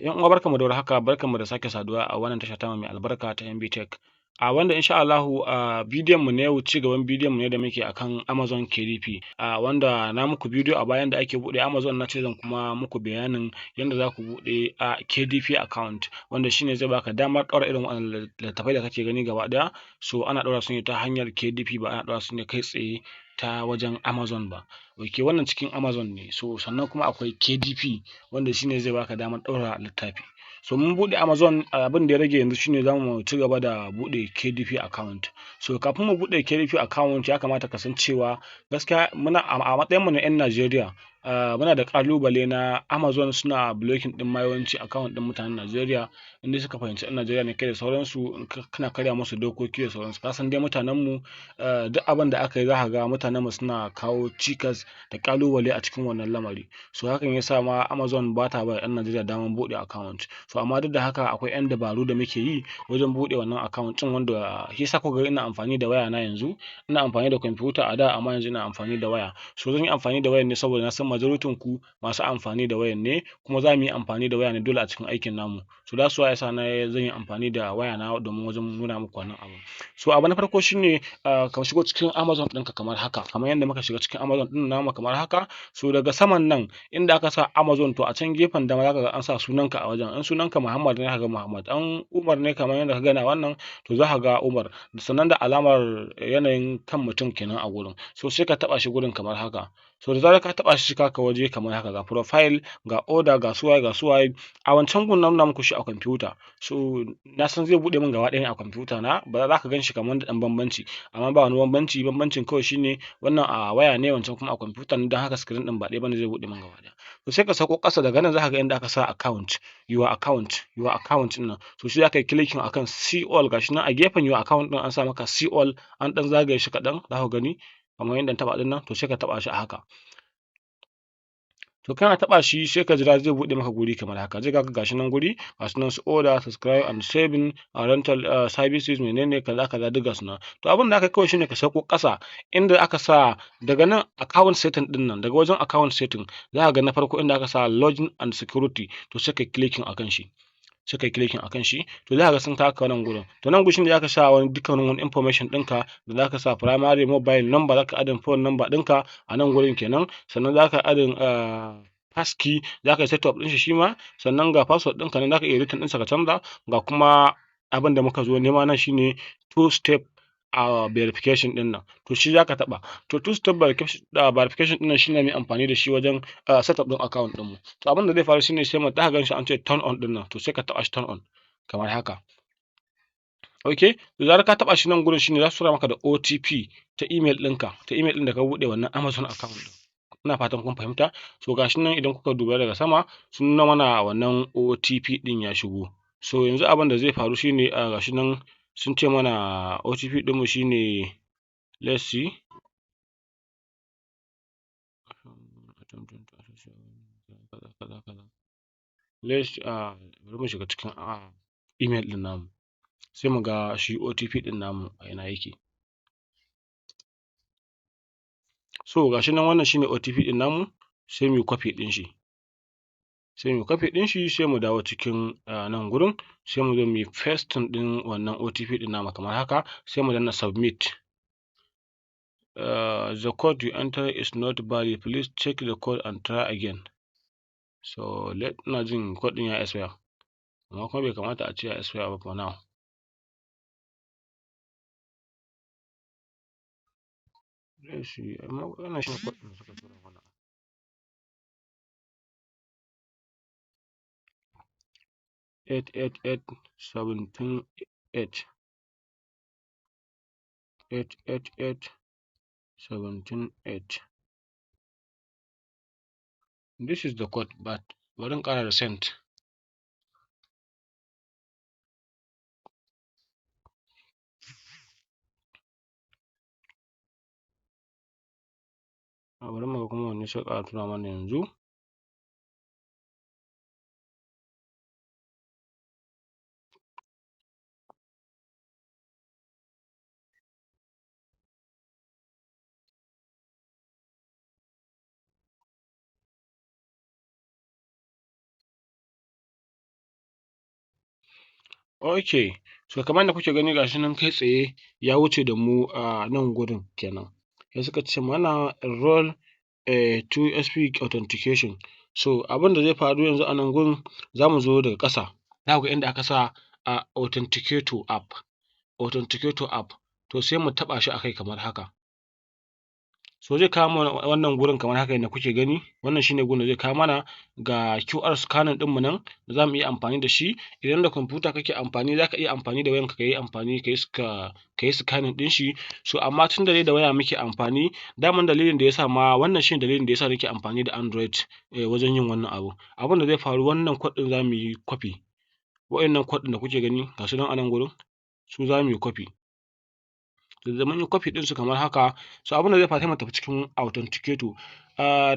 Yan uwa, barkanmu da warhaka, barkanmu da sake saduwa a wannan tasha tamu mai albarka ta MB Tech. A wanda insha Allahu a bidiyon mu na yau, ci gaban bidiyon mu ne da muke akan Amazon KDP. A wanda na muku bidiyo a bayan da ake buɗe Amazon, na ce zan kuma muku bayanin yanda za ku buɗe a KDP account, wanda shine zai baka damar ɗaura irin waɗannan littattafai da kake gani gaba ɗaya. So ana ɗaura su ne ta hanyar KDP, ba ana ɗaura su ne kai tsaye ta wajen Amazon ba. Ok, wannan cikin Amazon ne. So sannan kuma akwai KDP, wanda shine zai baka damar ɗaura littafi. So mun buɗe Amazon, abin da ya rage yanzu shine zamu ci gaba da buɗe KDP account. So kafin mu buɗe KDP account, ya kamata ka san cewa gaskiya muna a matsayin mu na 'yan Najeriya, muna da ƙalubale na Amazon suna blocking ɗin ma yawanci account ɗin mutanen Najeriya in dai suka fahimci 'yan Najeriya ne kai da sauransu, in kana karya musu dokoki da sauransu. Ka san dai mutanen mu, duk abin da aka yi za ka ga mutanen mu suna kawo cikas da ƙalubale a cikin wannan lamari. So hakan ya sa ma Amazon ba ta ba 'yan Najeriya damar buɗe account. So amma duk da haka akwai 'yan dabaru da muke yi wajen buɗe wannan account ɗin, wanda shi yasa kuka ga ina amfani da waya na yanzu. Ina amfani da kwamfuta a da, amma yanzu ina amfani da waya. So zan yi amfani da wayan ne saboda na san majoritin ku masu amfani da wayan ne, kuma za mu yi amfani da waya ne dole a cikin aikin namu. So that's why yasa na zan yi amfani da waya na domin wajen nuna muku wannan abu. So abu na farko shine ka shigo cikin Amazon ɗinka kamar haka, kamar yadda muka shiga cikin Amazon ɗin namu kamar haka. So daga saman nan inda aka sa Amazon, to a can gefen dama zaka ga an sa sunanka a wajen. In sunanka Muhammad ne, zaka ga Muhammad. In Umar ne, kamar yadda ka gani a wannan, to za ka ga Umar, sannan da alamar yanayin kan mutum kenan a gurin. So sai ka taɓa shi gurin kamar haka. So da zarar ka taɓa shi, ka waje kamar haka, ga profile, ga order, ga suwaye, ga suwaye. A wancan gun na nuna muku shi a kwamfuta, so na san zai buɗe min gaba ɗaya ne a kwamfuta na. Ba za ka gan shi kamar da ɗan bambanci, amma ba wani bambanci. Bambancin kawai shine wannan a waya ne, wancan kuma a kwamfuta ne, don haka screen ɗin ba ɗaya bane zai buɗe min gaba ɗaya. To sai ka sauko ƙasa. Daga nan za ka ga inda aka sa account, your account, your account ɗin nan. So shi za ka yi clicking akan see all. Gashi nan a gefen your account ɗin an sa maka see all, an ɗan zagaye shi kaɗan, za ku gani kamar yadda na taɓa ɗin nan. To sai ka taɓa shi a haka. To kana taɓa shi, sai ka jira zai buɗe maka guri kamar haka. Zai ga gashi nan guri, gasu nan su order, subscribe and saving, rental, services, menene, kaza kaza, duk gasu nan. To abin da aka yi kawai shine ka sauko ƙasa inda aka sa, daga nan account setting ɗin nan. Daga wajen account setting za ka ga na farko inda aka sa login and security. To sai ka clicking akan shi. Sai kai clicking akan shi, to za ka ga sun kawo ka nan gurin. To nan gurin shine za ka sa wani dukkanin wani information ɗinka da za ka sa. Primary mobile number, za ka adding phone number ɗinka a nan gurin kenan. Sannan za ka adding passkey, za ka yi setup ɗin shi shima. Sannan ga password ɗinka nan, za ka iya editing ɗinsa ka canza. Ga kuma abin da muka zo nema nan, shine two step verification ɗin nan. To shi za ka taɓa. To two step verification ɗin nan shine muyi amfani da shi wajen setup ɗin account ɗinmu. To abin da zai faru shine sai mu za ka gan shi an ce turn on ɗin nan. To sai ka taɓa shi, turn on, kamar haka. Ok, da zarar ka taɓa shi, nan gurin shine za su tura maka da OTP ta email ɗinka, ta email ɗin da ka buɗe wannan Amazon account ɗin. Ina fatan kun fahimta. So gashi nan, idan kuka duba daga sama, sun nuna mana wannan OTP ɗin ya shigo. So yanzu abin da zai faru shine gashi nan sun ce mana OTP ɗinmu shine, let's see, kaza kaza kaza. Let's bari mu shiga cikin email ɗin namu, sai mu ga shi OTP ɗin namu a ina yake. So gashi nan, wannan shine OTP ɗin namu. Sai muyi copy ɗin shi, sai muyi copy ɗin shi, sai mu dawo cikin nan gurin, sai mu zo muyi pasting ɗin wannan OTP ɗin namu kamar haka, sai mu danna submit. The code you enter is not valid, please check the code and try again. So let, ina jin code ɗin ya expire, amma kuma bai kamata a ce ya expire ba for now. Let's see, amma wannan shine code ɗin da suka tura mana: 888 17 8, 888 17 8. This is the code, but bari in ƙara resend. Bari mu ga kuma wanne suka ƙara tura mana yanzu. Okay, so kamar yadda kuke gani, ga shi nan kai tsaye ya wuce da mu a nan gurin kenan. Sai suka ce mana enroll 2FA authentication. So abin da zai faru yanzu a nan gurin, za mu zo daga ƙasa, za ku ga inda aka sa authenticator app, authenticator app. To sai mu taɓa shi a kai kamar haka. So zai kawo mana wannan gurin kamar haka yadda kuke gani. Wannan shine gurin da zai kawo mana. Ga QR scanning ɗinmu nan da za mu iya amfani da shi. Idan da kwamfuta kake amfani, za ka iya amfani da wayanka ka yi amfani ka yi scanning ɗin shi. So amma tunda dai da waya muke amfani, daman dalilin da ya sa ma, wannan shine dalilin da ya sa nake amfani da Android wajen yin wannan abu. Abin da zai faru, wannan code ɗin za mu yi copy. Wa'innan code ɗin da kuke gani, ga su nan a nan gurin, su za mu yi copy. Da mun yi copy ɗinsu kamar haka, so abin da zai faru, sai mu tafi cikin authenticator.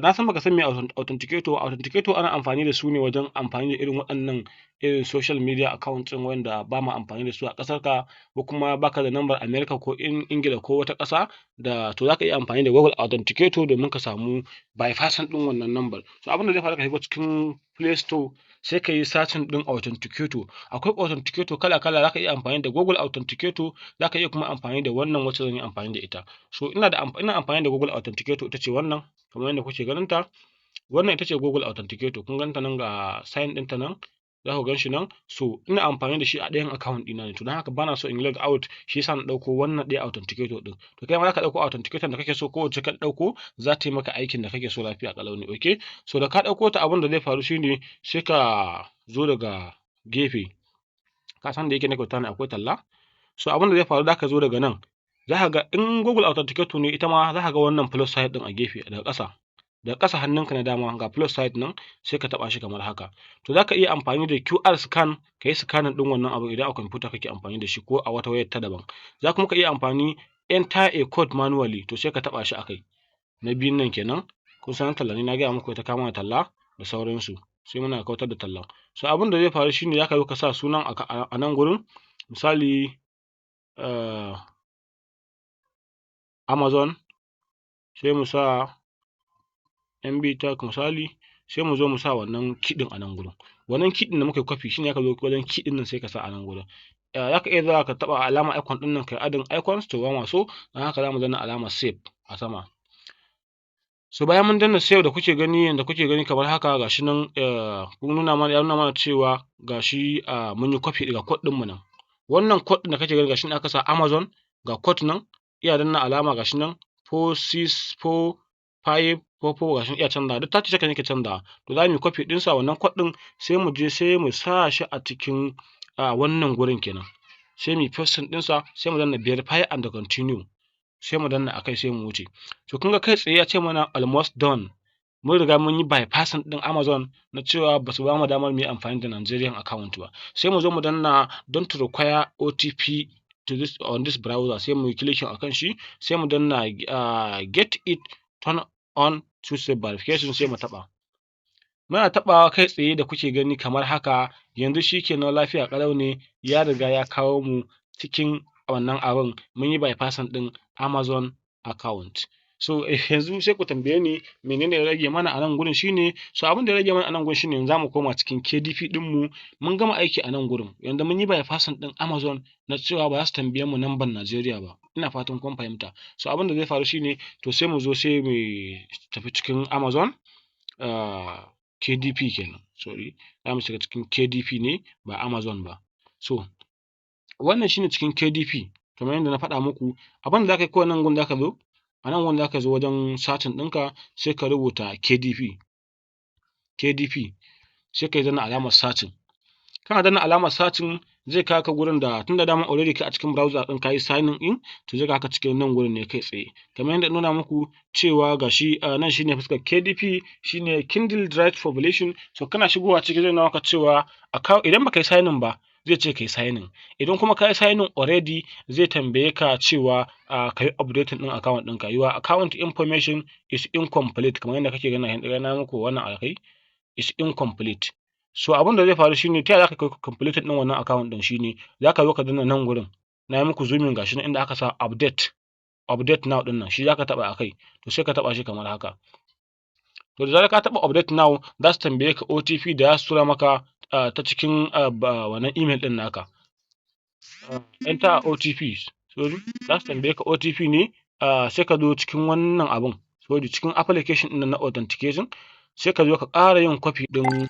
Na san baka san me authenticator. Authenticator ana amfani da su ne wajen amfani da irin waɗannan irin social media account ɗin wanda ba ma amfani da su a ƙasar ka, ko kuma baka da number America ko Ingila ko wata ƙasa da, to zaka iya amfani da Google Authenticator domin ka samu bypassing ɗin wannan number. So abin da zai faru, ka shiga cikin Play Store, sai ka yi searching ɗin authenticator. Akwai authenticator kala kala. Zaka iya amfani da Google Authenticator, zaka iya kuma amfani da wannan wacce zan yi amfani da ita. So ina amfani da Google Authenticator, ita ce wannan, kamar yadda kuke ganin ta. Wannan ita ce Google Authenticator, kun ganta nan, ga sign ɗinta nan, za ku gan shi nan. So ina amfani da shi a ɗayan account ɗina ne, to don haka bana so in yi log out, shi yasa na ɗauko wannan ɗaya authenticator ɗin. To kai ma zaka ɗauko authenticator da kake so. Kowacce ka ɗauko za ta yi maka aikin da kake so, lafiya ƙalau ne. Okay, so da ka ɗauko ta, abin da zai faru shine sai ka zo daga gefe. Ka san da yake na kyauta ne, akwai talla. So abin da zai faru, zaka zo daga nan, za ka ga in Google Authenticator ne ita ma, za ka ga wannan plus sign ɗin a gefe daga ƙasa. Daga ƙasa hannunka na dama ga plus sign nan, sai ka taɓa shi kamar haka. To za ka iya amfani da QR scan, ka yi scanning ɗin wannan abu idan a kwamfuta kake amfani da shi ko a wata wayar ta daban. Za kuma ka iya amfani enter a code manually, to sai ka taɓa shi a kai. Na biyun nan kenan. Kun san talla ne, na gaya muku ita kawo mana talla da sauransu, sai muna kautar da tallan. So abin da zai faru shine za ka zo ka sa sunan a nan gurin, misali Amazon, sai mu sa MB Tech misali, sai mu zo mu sa wannan key ɗin a nan gurin. Wannan key ɗin da muka yi copy shine zaka zo wajen key ɗin nan, sai ka sa a nan gurin. Zaka iya zuwa ka taɓa alamar icon ɗin nan, kai adding icons. To ba ma so, don haka za mu danna alamar save a sama. So bayan mun danna save, da kuke gani, yanda kuke gani kamar haka, gashi nan kun nuna mana, ya nuna mana cewa gashi mun yi copy, ga code ɗin mu nan. Wannan code ɗin da kake gani, gashi nan aka sa Amazon, ga code nan iya danna alama, gashi nan 464544, gashi nan iya canzawa, duk 30 seconds yake canzawa. To za mu yi copy ɗinsa, wannan code ɗin, sai mu je sai mu sa shi a cikin wannan gurin kenan, sai mu yi pasting ɗinsa, sai mu danna verify and continue, sai mu danna akai, sai mu wuce. To kun ga kai tsaye ya ce mana almost done. Mun riga mun yi bypassing ɗin Amazon na cewa ba su ba mu damar mu yi amfani da Nigerian account ba. Sai mu zo mu danna don't require OTP to this on this browser, sai mu yi clicking akan shi, sai mu danna get it turn on two step verification, sai mu taɓa. Muna taɓawa, kai tsaye da kuke gani kamar haka, yanzu shikenan, lafiya ƙalau ne, ya riga ya kawo mu cikin wannan abun, mun yi bypassing ɗin Amazon account. So yanzu sai ku tambaye ni menene ya rage mana a nan gurin shine, so abin da ya rage mana a nan gurin shine yanzu zamu koma cikin KDP ɗinmu. Mun gama aiki a nan gurin, yanzu mun yi bypassing ɗin Amazon na cewa ba za su tambaye mu number Najeriya ba. Ina fatan kun fahimta. So abin da zai faru shine, to sai mu zo sai mu tafi cikin Amazon KDP kenan. Sorry, za mu shiga cikin KDP ne, ba Amazon ba. So wannan shine cikin KDP kamar yadda na faɗa muku. Abin da za ka yi kawai, nan gun za ka zo, a nan gun za ka zo wajen searching ɗinka, sai ka rubuta KDP, KDP, sai ka danna alamar searching. Kana danna alamar searching, zai kawo ka gurin da tunda dama already kai a cikin browser ɗin ka yi signing in, to zai kawo ka cikin nan gurin ne kai tsaye. Kamar yadda na nuna muku cewa gashi nan shine fuskar KDP, shine Kindle Direct Publishing. So kana shigowa ciki, zai nuna maka cewa idan baka yi signing ba, zai ce ka yi signing. Idan kuma ka yi signing already, zai tambaye ka cewa ka yi updating ɗin account ɗinka, your account information is incomplete, kamar yadda kake gani na muku wannan alkai is incomplete. So abin da zai faru shine, ta yaya za ka yi completing ɗin wannan account ɗin? Shine za ka zo ka danna nan gurin, na yi muku zooming, gashi nan inda aka sa update, update now ɗin nan, shi za ka taɓa a kai. To sai ka taɓa shi kamar haka. To da zarar ka taɓa update now, za su tambaye ka OTP da za su tura maka ta cikin wannan email ɗin naka. Enter OTP, sorry, za su tambaye ka OTP ne. Sai ka zo cikin wannan abun, sorry, cikin application ɗin na authentication, sai ka zo ka ƙara yin copy ɗin.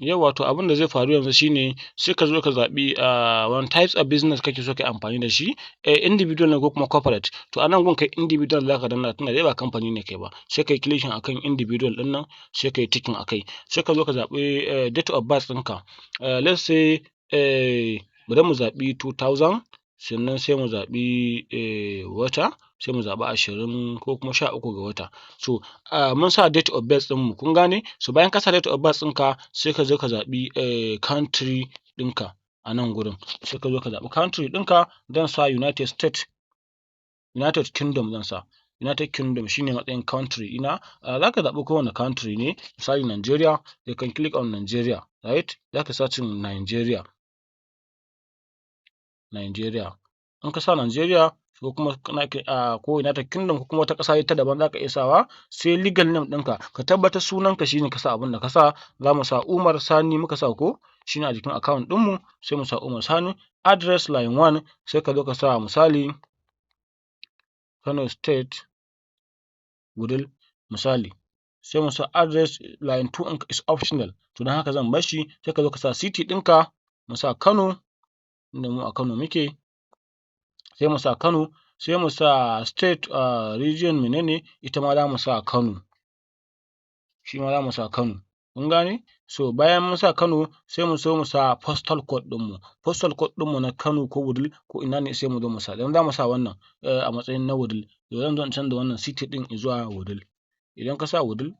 Yawwa, to abin da zai faru yanzu shine sai ka zo ka zaɓi wani types of business kake so ka yi amfani da shi, individual ne ko kuma corporate. To a nan gun kai individual za ka danna, tunda dai ba kamfani ne kai ba. Sai ka yi clicking akan individual ɗin nan, sai ka yi ticking a kai. Sai ka zo ka zaɓi date of birth ɗinka. Let's say bari mu zaɓi 2000, sannan sai mu zaɓi wata, sai mu zaɓi 20 ko kuma 13 ga wata. So mun sa date of birth ɗinmu, kun gane? So bayan ka sa date of birth ɗinka, sai ka zo ka zaɓi country ɗinka a nan gurin. Sai ka zo ka zaɓi country ɗinka. Zan sa United States, United Kingdom zan sa. United Kingdom shine matsayin country ɗina. Za ka zaɓi kowane country ne, misali Nigeria, you can click on Nigeria, right? Za ka searching Nigeria. Nigeria. In ka sa Nigeria ko kuma ko United Kingdom ko kuma wata ƙasa ta daban, za ka iya sawa. Sai legal name ɗinka, ka tabbatar sunanka shine ka sa abin da ka sa. Za mu sa Umar Sani muka sa, ko shine a jikin account ɗinmu, sai mu sa Umar Sani. Address line one, sai ka zo ka sa misali Kano State, Wudil misali. Sai mu sa address line two ɗinka is optional, to don haka zan bar shi. Sai ka zo ka sa city ɗinka, mu sa Kano, tunda mu a Kano muke, sai mu sa Kano. Sai mu sa state, region mene ne, ita ma za mu sa Kano, shi ma za mu sa Kano, kun gane? So bayan mun sa Kano, sai mu zo mu sa postal code ɗinmu, postal code ɗinmu na Kano ko Wudil ko ina ne, sai mu zo mu sa. Yanzu za mu sa wannan a matsayin na Wudil. To zan zo in canza wannan city ɗin zuwa Wudil. Idan ka sa Wudil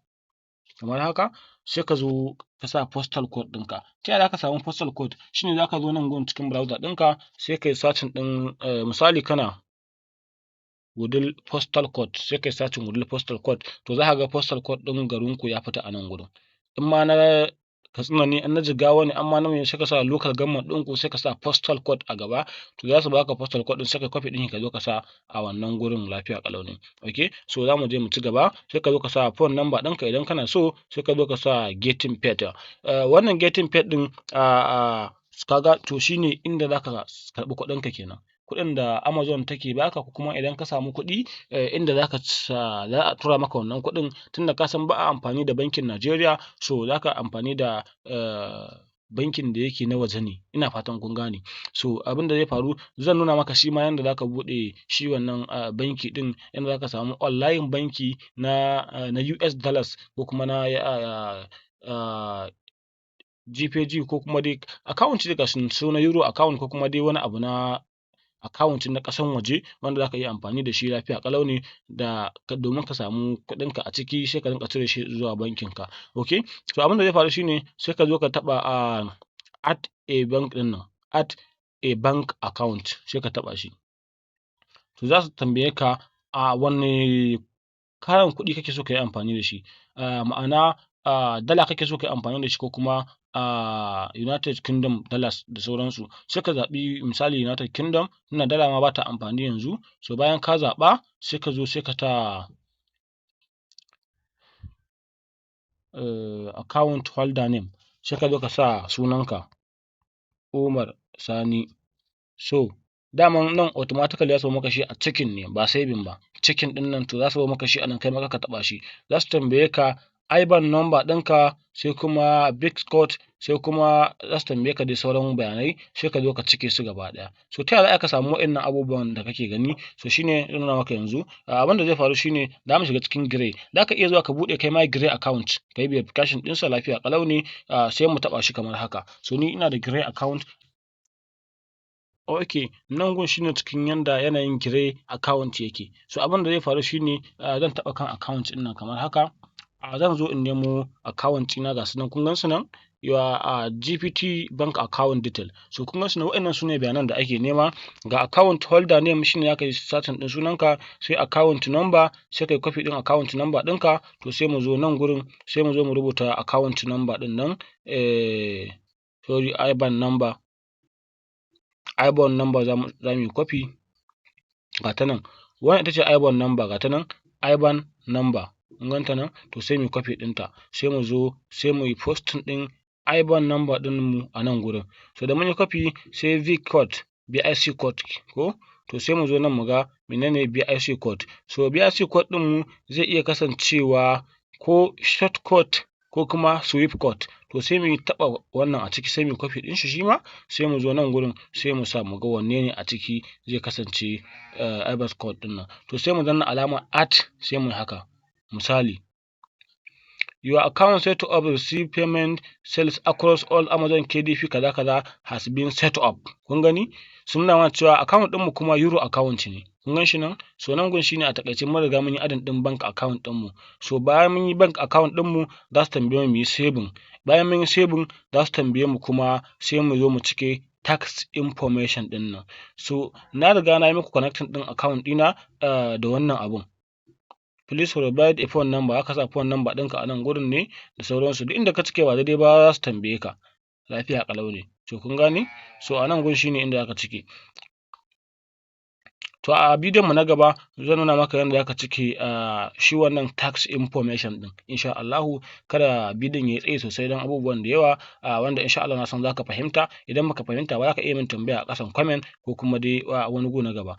kamar haka, sai ka zo ka sa postal code ɗinka. Ta yaya za ka samu postal code? Shi ne za ka zo nan gun cikin browser ɗinka, sai kai searching ɗin misali kana Wudil postal code, sai kai searching Wudil postal code, to za ka ga postal code ɗin garinku ya fita a nan gurin. In ma na Katsina ne, in na Jigawa ne, in ma na mene, sai ka sa local government ɗinku, sai ka sa postal code a gaba, to za su baka postal code ɗin, sai kai copy ɗin shi ka zo ka sa a wannan gurin, lafiya ƙalau ne. Okay, so za mu je mu ci gaba. Sai ka zo ka sa phone number ɗinka idan kana so, sai ka zo ka sa getting paid. Wannan getting paid ɗin ka ga, to shi ne inda za ka karɓi kuɗinka kenan. Kuɗin da Amazon take baka, ko kuma idan ka samu kuɗi, inda za ka za a tura maka wannan kuɗin, tunda ka san ba a amfani da bankin Najeriya, so za ka amfani da bankin da yake na waje ne, ina fatan kun gane. So abin da zai faru, zan nuna maka shi ma yanda za ka buɗe shi wannan banki ɗin, yanda za ka samu online banki na US dollars ko kuma na GBP, ko kuma dai account dai ga su na euro account, ko kuma dai wani abu na account na ƙasan waje wanda za ka iya amfani da shi, lafiya ƙalau ne, da domin ka samu kuɗinka a ciki, sai ka rinƙa cire shi zuwa bankin ka. Okay, so abin da zai faru shine sai ka zo ka taɓa add a bank ɗin nan, add a bank account, sai ka taɓa shi. To za su tambaye ka a wane kalan kuɗi kake so ka yi amfani da shi, ma'ana dala kake so ka yi amfani da shi ko kuma United Kingdom dollars da sauransu. Sai ka zaɓi misali United Kingdom, tunda dala ma ba ta amfani yanzu. So bayan ka zaɓa, sai ka zo sai ka sa account holder name, sai ka zo ka sa sunanka, Umar Sani. So daman nan automatically za su bar maka shi a checking ne, ba saving ba, checking ɗin nan, to za su bar maka shi a nan, kai ma kar ka taɓa shi. Za su tambaye ka IBAN number ɗinka, sai kuma BIC code, sai kuma za su tambaye ka dai sauran bayanai, sai ka zo ka cike su gaba ɗaya. So ta yaya za ka samu waɗannan abubuwan da kake gani? So shine zan nuna maka yanzu. Abin da zai faru shine za mu shiga cikin Grey. Za ka iya zuwa ka buɗe kai ma Grey account, ka yi verification ɗinsa, lafiya ƙalau ne. Sai mu taɓa shi kamar haka. So ni ina da Grey account. Ok, nan gun shine cikin yanda yanayin Grey account yake. So abin da zai faru shine zan taɓa kan account ɗin nan kamar haka. Zan zo in nemo account ɗina, ga su nan, kun gan su nan, your GPT bank account detail. So kun gan su nan, waɗannan su ne bayanan da ake nema. Ga account holder name, shine za ka yi searching ɗin sunanka, sai account number, sai ka yi copy ɗin account number ɗinka. To sai mu zo nan gurin, sai mu zo mu rubuta account number ɗin nan, sorry, IBAN number. IBAN number za mu yi copy, ga ta nan. Wannan ita ce IBAN number, ga ta nan IBAN number. Kun ganta nan? To, sai mu yi copy ɗinta, sai mu zo sai mu yi pasting ɗin IBAN number ɗin mu a nan gurin. So da mun yi copy, sai BIC code, BIC code ko. To, sai mu zo nan mu ga menene BIC code. So BIC code ɗin mu zai iya kasancewa ko short code ko kuma swift code. To, sai mu taɓa wannan a ciki, sai mu copy ɗin shi shima, sai mu zo nan gurin, sai mu sa, mu ga wanne ne a ciki zai kasance IBAN code ɗin nan. To, sai mu danna alamar add, sai mu yi haka. Misali, "Your account set up receive payment sales across all Amazon KDP kaza kaza has been set up." Kun gani, sun nuna mana cewa account ɗinmu kuma euro account ne. Kun gan shi nan? So nan gun shine a taƙaice mun riga mun yi adding ɗin bank account ɗinmu. So bayan mun yi bank account ɗinmu, za su tambaye mu mu yi saving. Bayan mun yi saving, za su tambaye mu kuma, sai mu zo mu cike tax information ɗin nan. So na riga na yi muku connecting ɗin account ɗina da wannan abun. "Please provide a phone number." Aka sa phone number ɗinka a nan gurin ne da sauransu. Duk inda ka cike ba daidai ba, za su tambaye ka. Lafiya ƙalau ne. To, kun gane? So a nan gun shine inda zaka cike. To, a bidiyon mu na gaba zan nuna maka yanda zaka cike shi wannan tax information ɗin, insha Allahu. Kada bidiyon yayi tsayi sosai don abubuwan da yawa, wanda insha Allah na san zaka fahimta. Idan baka fahimta ba, zaka iya min tambaya a ƙasan comment ko kuma dai wani gu na gaba.